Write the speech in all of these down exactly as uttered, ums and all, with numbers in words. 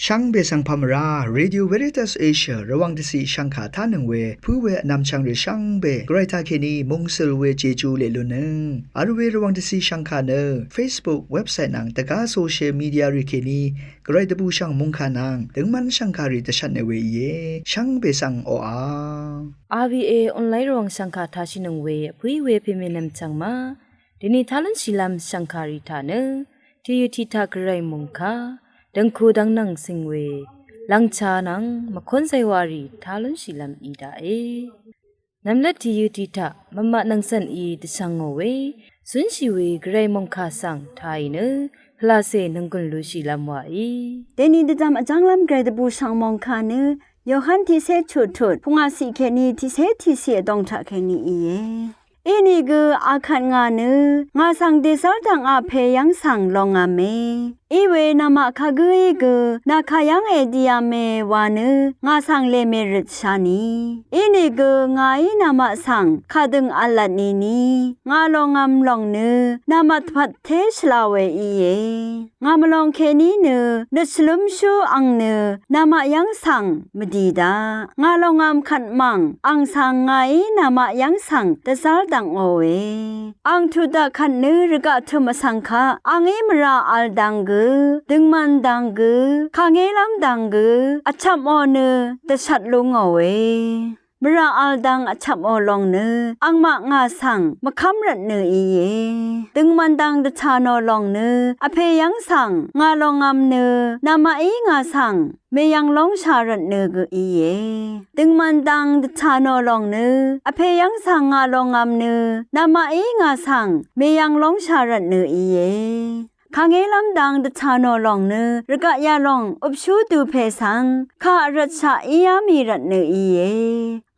Shvngbe svng pamvrá, Radio Veritas Asia Rvwàng dvciq shvngkà tánøng we pǿ we vnvmchvng rì shvngbe Gvray taqkèní mungsøl we Jeju leq lunnøng vl we Rvwàng dvciq shvngkà nø Facebook, website nvng dvgá social media rì kèní Gvray dvbùshv̀ng mòngkà nvng døngmv́n shv̀ngkàrì dvshvtne we íe. Shvngbe svng oqà. R V A online Rvwàng shv̀ngkà tashìnøng we vpǿí we pèmènvm chv̀ng ma. Dèni tá lúnshìlv́m shv̀ngkàrì taq nø tìyø tiq taq Gvray mòngkà dv̀ngku dv́ngnvng sing we lv̀ngchá nvng mvkónzay warì tá lúnshìlv́m í daqe. Nvmlvt tìyø tiq taq mvmaq nvng cv̀n í dvshvngò we zúnshì we Gvray mòngkà svng tàì nø pvlacè nònggùn lushìlv́m wàí. Dèni dvdvm vjv́nglv́m Gvray dvbùshv̀ng mòngkà nø Yohan tiqcé chuttut pungwàciq kèní tiqcé tiqciq vdòng taq kèní íe. Inìgø akvt ngà nø ngà svng dèzv́r dv̀ngaq pè yv́ng svng longv̄me. Iwe namaq kagǿí gø nàkà yv́ng èdi yame wa nø ngà svng lèmè røtshani. Inìgø ngàí namaq svng kadøng v̄l lvtnìni ngà longv̄m lòng nø namaq dvpvt té shvla we íe. Ngà mvlong kèní nø nøt shvlúmshú ang nø namaq yv́ng svng mvdì daq. Ngà longv̄m kvt mv̀ng ang svng ngàí namaq yv́ng svng dvzv́r dv̀ngòe. Ang tuq daq kvt nø rvgaq tø̀m vsvng kaq angí mvrà v̄l dang gø, døngman dang gø, kàngélv́m dang gø vchvpò nø dvshvt lú ngòe. Mvrà v̄l dang vchvpò lòng nø angmaq ngà svng mvkv́m rvtnø íe. Døngman dang dvtà nò lòng nø vpè yv́ng svng ngà longv̄m nø namaqí ngà svng mèyv̀ng lóngsha rvtnø gø íe. Døngman dang dvtà nò lòng nø vpè yv́ng svng ngà longv̄m nø namaqí ngà svng mèyv̀ng lóngsha rvtnø íe. Kàngélv́m dang dvtà nò lòng nø rvgaq yalòng øpshú dupè svng kà vrvtshaq íá mì rvtnø íe.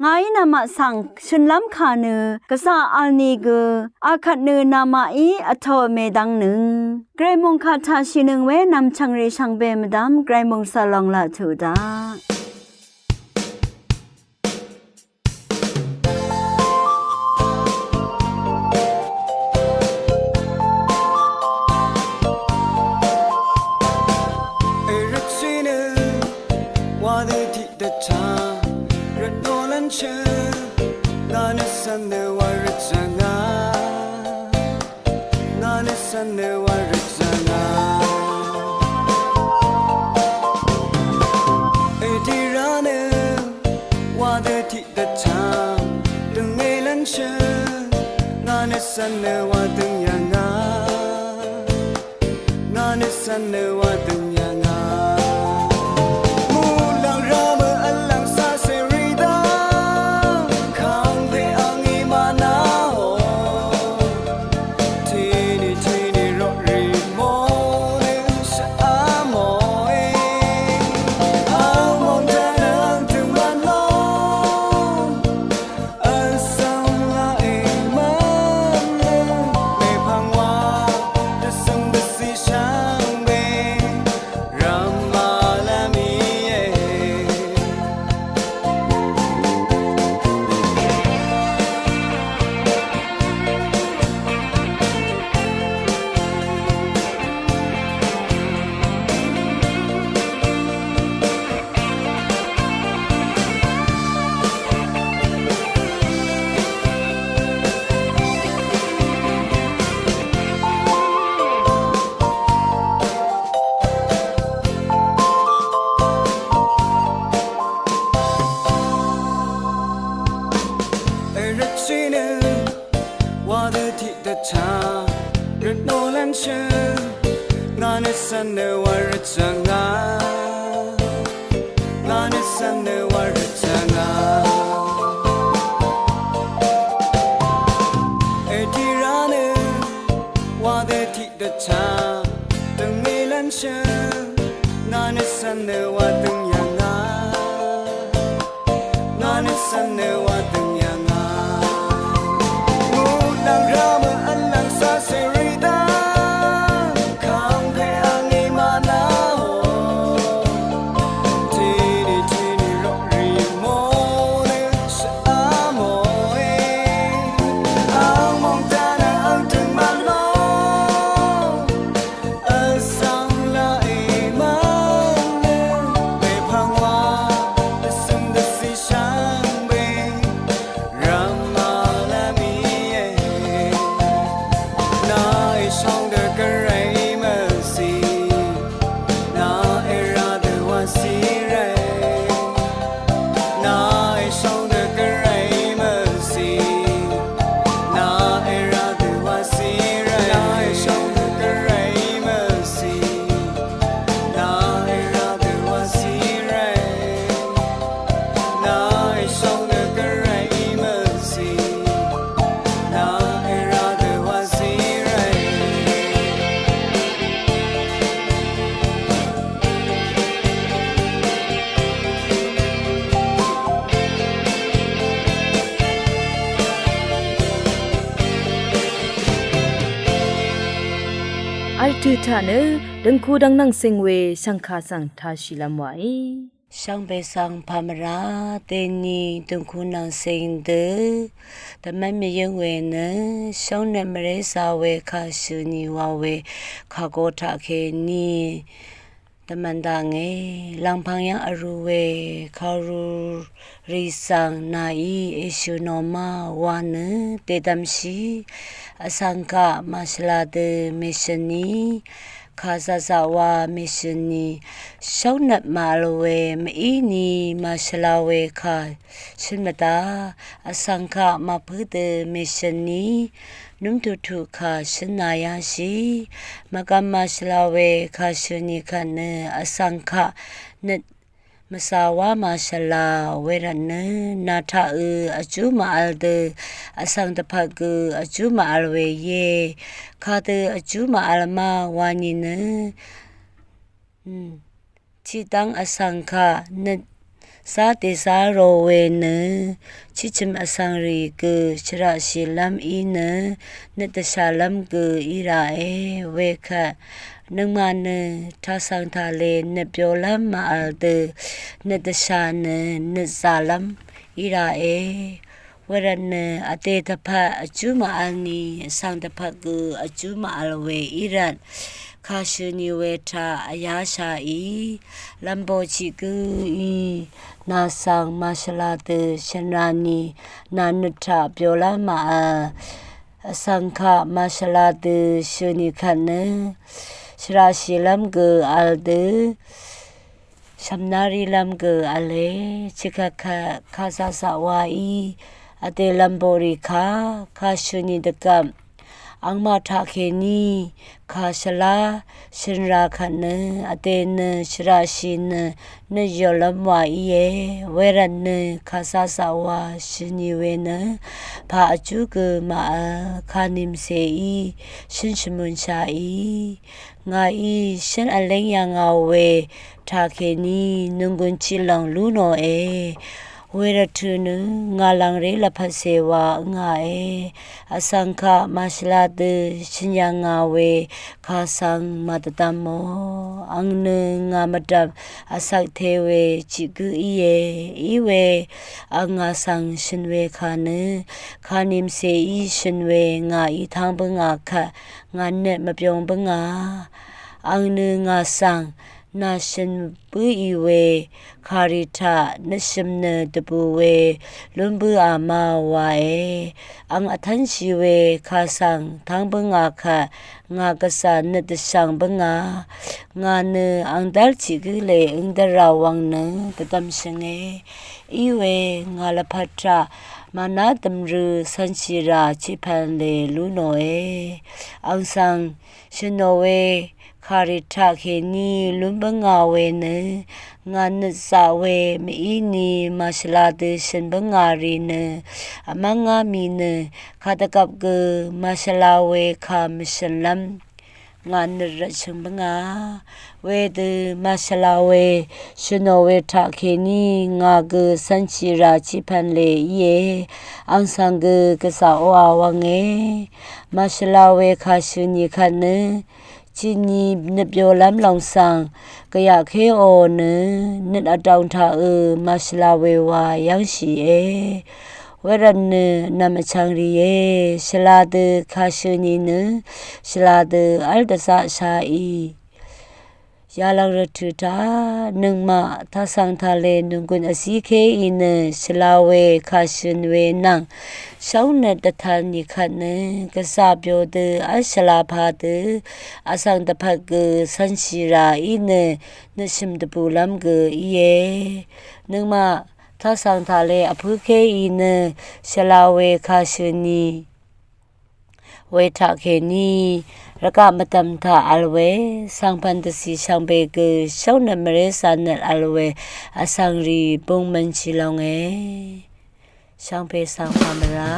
Ngàí namaq svng shø̀nlv́m kà nø gvzà v̄l ni gø akvt nø namaqí vtō mèdv́ngnøng. Gvray mòngkà taqshìnøng we nv̀mchv̀ng rì shvngbe mvdv́m Gvray mòngsvl lòng laq tuq daq. Èrøtshì nø wa dø tiq dvchá rvtnò lv́nshø ngà nø svn nø wa rvtshà ngà. Ngà nø svn nø wa rvtshà ngà. Èdì rá nø wa dø tiq dvchá døngé lv́nshø ngà nø svn nø wa døng yà ngà. Ngà nø svn nø wa døng yà ngà. Muqlàng rá mø v̄l lv́ng sá cèrì dá kàngpè angí mànà ò. Tìní tìní roqrì mò nø shvá mòe. Ang mòng dvnø ang tø̀m mvn lò. Vsvng laq èmvn nø mèpvng wa dvsøng dvcì shvngbe rvmà lv́m íe. Èrøtshì nø wa dø tiq dvchá rvtnò lv́nshø ngà nø svn nø wa rvtshà ngà. Ngà nø svn nø wa rvtshà ngà. Èdì rá nø wa dø tiq dvchá døngé lv́nshø ngà nø svn nø wa døng yà ngà. Ngà nø svn nø wa døng yà ngà. Muqlàng rá mø v̄l lv́ng sá cèrì dá kàngpè angí mànà ò. Tìní tìní roqrì mò nø shvá mòe. Ang mòng dvnø ang tø̀m mvn lò. Vsvng laq èmvn nø Taq nø døngku dvng nvng sing we shvngka svng tashìlv́m wàí. Shvngbe svng pàmvrá dèní døngku nvng sing dø dvmv́n mvyǿng we nø shóngnøt mvrésa we kàshø̀ nì wa we kàgo taqkèní dvmvn dvnge. Lv̀ngpv̀ng yv́ng vrū we kàrurì svng nàí èshø̀ nò ma wa nø dèdvmshì. Vsvng kaq màshvla dø mèshø̀n nì kà zaqzaq wa mèshø̀n nì shóngnøt màvl we mvíni màshvla we kà shøn mvdá. Vsvng kaq màpǿ dø mèshø̀n nì nǿmtuqtuq kà shøn nà yáshì. Mvgvm màshvla we kàshø̀ nì kvt nø vsvng kaq nøt mvsà wá màshvla we rvt nø nà taqø vjú màvl dø vsvng dvpvt gø vjú màvl we íe. Kadø vjú màvl ma wa nìnø tiqdv́ng vsvng kaq nøt zá dèzá ro we nø tiqchø̀m vsvng rì gø shvraqshìlv́m í nø nøt dvshàlv́m gø í ràe. Wekvt nøngmaq nø taq svng taq le nøt byolv́m màvl dø nøt dvshà nø nøt zàlv́m í ràe. Wervt nø vdè dvpvt vjú màvl nì vsvng dvpvt gø vjú màvl we í rvt kàshø̀ nì we taq vyáshàí. Lv̀mbò tiq gǿí nà svng màshvla dø shø̀n rà nì nà nøt taq byolv́m màvl. Vsvng kaq màshvla dø shø̀ nì kvt nø shvraqshìlv́m gø vl dø shv̀mnarílv́m gø v̄le. Tiqkvt kà zaqzaq waí vdè lv̀mbò rì kà kàshø̀ nì dvgvp angmaq taqkèní kà shvlá shø̀n rà kvt nø vdè nø shvraqshì nø nøt yòlv́m wa íe. Wervt nø kà zaqzaq wa shø̀n nì we nø pà vjú gø màvl kà nìmcèí shøn shvmùnshàí. Ngàí shǿn vléng yà ngà we taqkèní nònggùn tiqlòng lú nòe. Wervt tø̀ nø ngà lv̀ngré lvpvtcè wa ǿngàe. Vsvng kaq màshvla dø shø̀n yà ngà we kà svng màdvdvmò. Àng nø ngà mvdv̀m vsvk te we tiq gǿ íe. Í we àng ngà svng shø̀n we kà nø kà nìmcèí shø̀n we ngàí tv́ng bǿngà kvt ngà nøt mvbyong bǿngà. Àng nø ngà svng nà shø̀n bǿì we kàrì taq nøtshø̀m nø dvbù we lún bǿà ma wae. Àng vtv́nshì we kà svng tv́ng bǿngà kvt ngà gvzà nøt dvshv̀ng bǿngà. Ngà nø àng dv́l tiq gǿ lè ǿng dv́ra wvng nø dvdv̀m shø̀nge. Í we ngà lvpat taq màná dø̀mrø cv̄nshìrà tiqpv̀n lè lú nòe. Àng svng shø̀n nò we kàrì taqkèní lún bǿngà we nø ngà nøt zaq we mvíni màshvla dø shø̀n bǿngà rì nø vmv́ngá mì nø kà dvgvp gø màshvla we kà mvshø̀nlv́m ngà nøt rvtshø̀ng bǿngà. Wedø màshvla we shø̀n nò we taqkèní ngà gø cv̄nshìrà tiqpv̀n lè íe. Àng svng gø gvzà oqà wvnge. Màshvla we kàshø̀ nì kvt nø tiqni nøt byolv́m lòng svng gvyaqkéò nø nøt vdòng taqø màshvla we wa yv́ngshìe. Wervt nø nv̀m vchvng rìe. Shvla dø kàshø̀ nì nø shvla dø v́l dvzaqshàì. Yalvng rvtø̀ taq nøngmaq taq svng taq lè nònggùn vzíkéì nø shvla we kàshø̀n we nvng shóngnøt dvtv̄n nì kvt nø gvzà byo dø v́l shvla padø vsvng dvpvt gø cv̄nshìrà í nø nøtshø̀m dvbùlv́m gø íe. Nøngmaq taq svng taq lè vpǿkéì nø shvla we kàshø̀ nì we taqkèní rvgaq mvdv̀m taq vl we svngpv̀n dvcì shvngbe gø shóngnøt mvrésa nøt vl we vsvng rì bung mvnshì longe. Shvngbe svng pàmvrá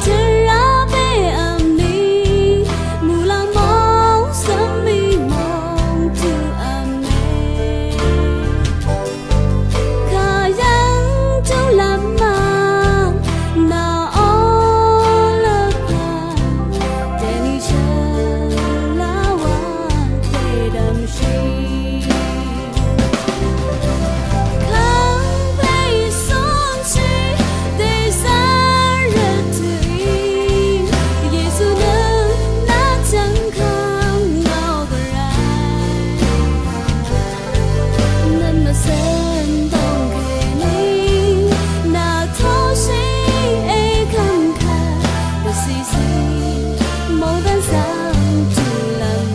Tvrà pè vmni muqlàng mòng svmi mòng tuq vmni kà yv́ng tuq lvmà nà ó lvpà dèní shø̀n lá wa dèdv̀mshì. Kàngpè sóngshì dèzv́r rvtø̀í Yesu nø nà chv̀ngkv̀ng ngàò gvray. Nvn mvcø̀n dòng kèní nà tóshì èkv̀ngkv̀ng dvcìcì mòngdv́n svng tùlv̀m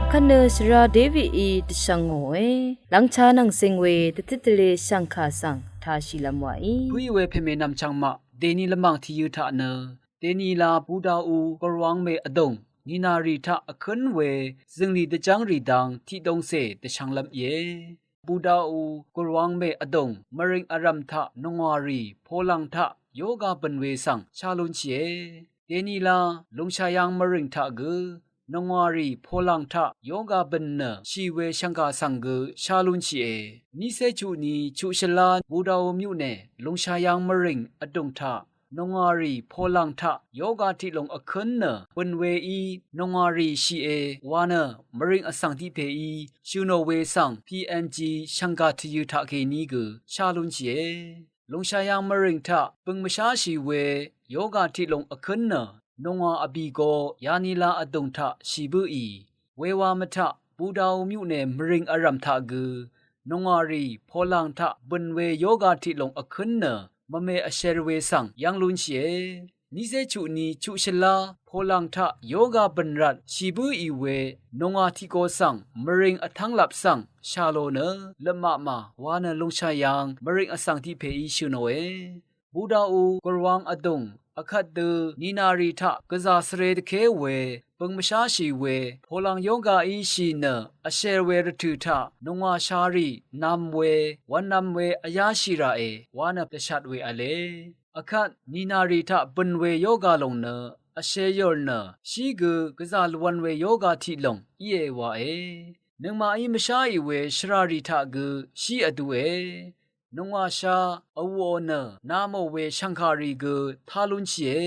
Vkvt nø shvra Davidí dvshvng ngòe, lvngcha nvng cing we dvtit dvle shv̀ngkà svng tāshìlv́m wàí. Pø̀í we pèmè nv̀mchv̀ng maq dèní lvmàng tìyø̄ taq nø dèní la Budau gurwang mè vdùng nìnàrì taq vkǿn we zø̀nglì dvjv́ngrì dang tiqdongcè dvshvnglv́m íe. Budau gurwang mè vdùng mvrìng vrv̀m taq nòngwàrì polàng taq yoga bø̀n we svng shá lúnshìe. Dèní la lùngshàyang mvrìng taq gø nòngwàrì polàng taq yoga bø̀n nø shì we shv̀ngkà svng gø shá lúnshìe. Nícé chuqni chuqshvlá Budau myuqnè lùngshàyang mvrìng vdùng taq nòngwàrì polàng taq yoga tiqlùng vkǿn nø bø̀n weí nòngwàrì shìe wa nø mvrìng vsvng tiq pèí shø̀ nò we svng P N G shv̀ngkà tìyø̄ taqkèní gø shá lúnshìe. Lùngshàyang mvrìng taq bø̀ng mvsháshì we yoga tiqlùng vkǿn nø nòngwà vbì go yanila vdùng taq shì bǿì. Wewa mvtaq Budau myuqnè mvrìng vrv̀m taq gø nòngwàrì polàng taq bø̀n we yoga tiqlùng vkǿn nø mvme vshvr we svng yv́ng lúnshìe. Nícé chuqni chuqshvlá polàng taq yoga bø̀n rvt shì bǿì we nòngwà tiqgo svng mvrìng vtv́nglap svng shà lò nø løpmaqmà wa nø lùngshàyang mvrìng vsvng tiq pèí shø̀ nòe. Budau gurwang vdùng vkvt dø nìnàrì taq gvzà svre dvké we bø̀ng mvsháshì we polàng yogaí shì nø vshvr we rvtø̀ taq nòngwà sharì nv̄m we wv̄nnv̄m we vyáshì ràe wa nø dvshat we v̄le. Vkvt nìnàrì taq bø̀n we yoga lòng nø vshvr yòr nø shí gø gvzà lvwv̄n we yoga tiqlòng íe wae. Nøngmaqí mvsháì we shvràrì taq gø shí vdue. Nòngwàsha vwùò nø namò we shv̀ngkàrì gø tá lúnshìe.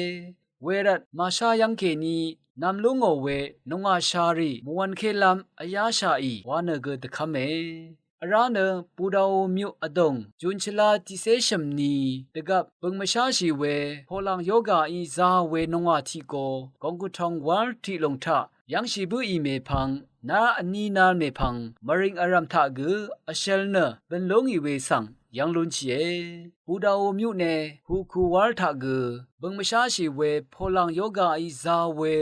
Wervt màshá yv́ng kèní nv̄m lú ngò we nòngwàsharì mvwv̄nkélv́m vyáshàì wa nø gø dvkv́me. Vrá nø Budau myuq vdùng jun shvlá tiqcé shø̀mni dvgvp bø̀ng mvsháshì we polàng yogaí zā we nòngwà tiqgo Gongkvtong wál tiqlùng taq yv́ngshì bǿì mèpvng nár vní nár mèpvng mvrìng vrv̀m taq gø vshvl nø bø̀n lúngì we svng yv́ng lúnshìe. Budau myuqne Huku wál taq gø bø̀ng mvsháshì we polàng yogaí zā we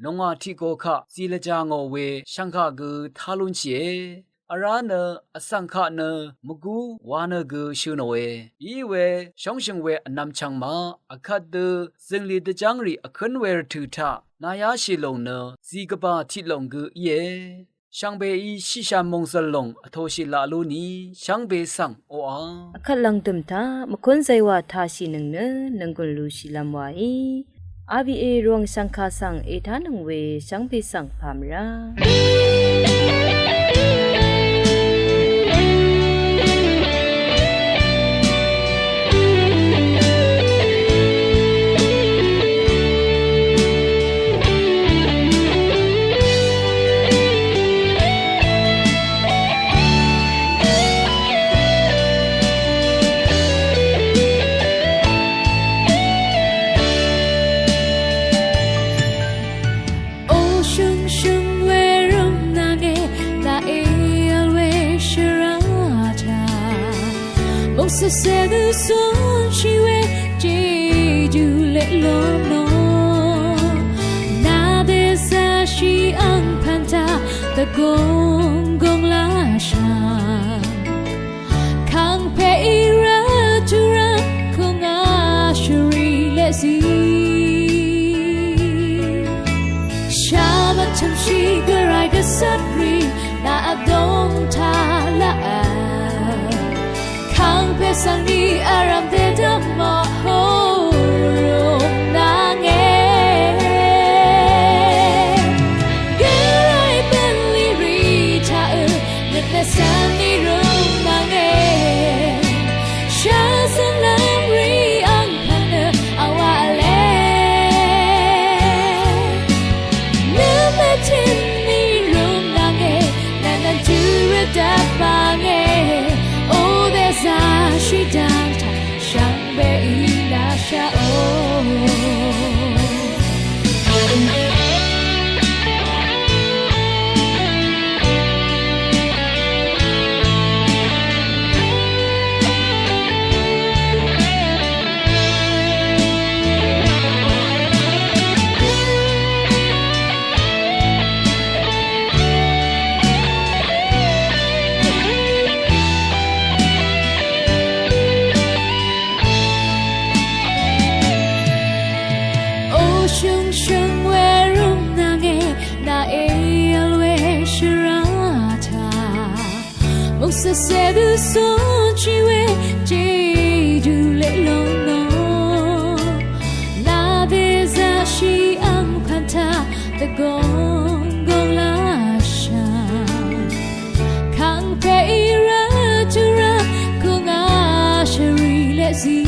nòngwà tiqgo kaq zìlvjà ngò we shv̀ngkà gø tá lúnshìe. Vrá nø vsvng kaq nø mvgú wa nø gø shø̄ nòe. Iwe shóngshø̀ng we vnvm chvng maq vkvt dø zø̀nglì dvjv́ngrì vkǿn we rvtø̀ taq nayáshì lòng nø zìgvbà tiqlòng gø íe. Shvngbeí shiqshà mòngzø̀l lòng vtōshì laq lú ni shvngbe svng oqà. Vkvt lv̀ngdø̀m taq mvkún zaywà tāshìnøng nø nònggùn lushìlv́m waí. R V A Rvwàng shv̀ngkà svng ètánøng we shvngbe svng pà mvrá. Vsvng nø cúnshì we jejú leq lónò. Nà dèzvshì angpv̀n taq dvgùng gùng lashà. Kàngpè í rvt tvrvt kùngà shvrì leq zí. Shvmvt tø̀mshì gvray gvcvt rì nà vdùng taq laq. Kàngpè svng ni vrv̀m dèdvm mò hó rùng nvng e. Gvray bv̀nlì rì taq ø nøt mèsvn ni rùng nvng e. Shvzv̀nlv́m rì angpv̀n nø vwaq vle. Nøt mètìn ni rùng nvng e. Nv̀nv̀n tø̄ rvdvp vng e. O dèzà shì dvng taq shvngbe í lashà o. O shø̀ngshø̀ng we rø̀m nvng e, nà èvl we shvrà taq. Mòngsvsè dø cúnshì we jejú leq lónò. Nà dèzvshì angpv̀n taq dvgùng gùng lashà. Kàngpè í rvt tvrvt kùngà shvrì leq zí.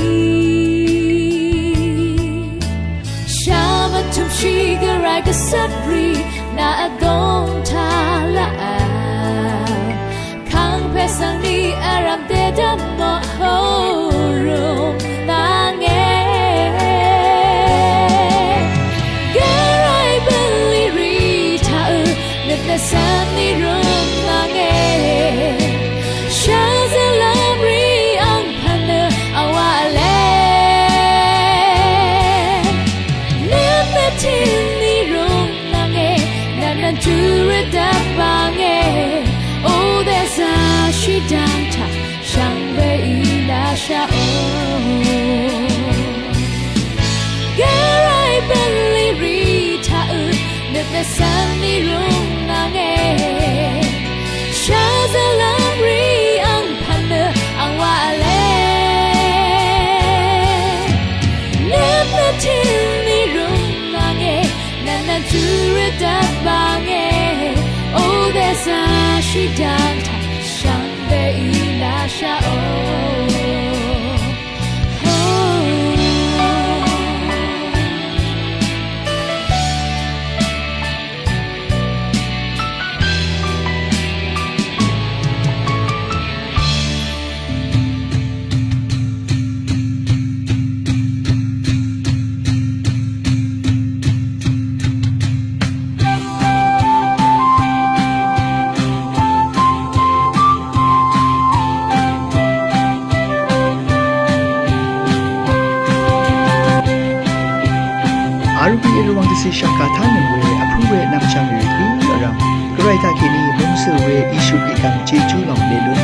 Shvmvt tø̀mshì gvray gvcvt rì nà vdùng taq laq. Kàngpè svng ni vrv̀m dèdvm mò hó rùng nvng e. Gvray bv̀nlì rì taq ø nøt mèsvn ni rùng nvng e. Shvzv̀nlv́m rì angpv̀n nø vwaq vle. Nøt mètìn ni rùng nvng e. Nv̀nv̀n tø̄ rvdvp vng e. O dèzà shì dvng taq shvngbe í lashà o. Gvray bv̀nlì rì taq ø nøt mèsvn ni rùng nvng e. Shvzv̀nlv́m rì angpv̀n nø vwaq vle. Nøt mètìn ni rùng nvng e. Nv̀nv̀n tø̄ rvdvp vng e. O dèzà shì dvng taq shvngbe í lashà o. Arvbì Rvwàng dvcì shv̀ngkà tánøng we vpǿ we nvmchvng rì gǿ vrv̀m gvray taqkèní mungsø̀ we Yesu tiqdv̀m jejú lòng lelún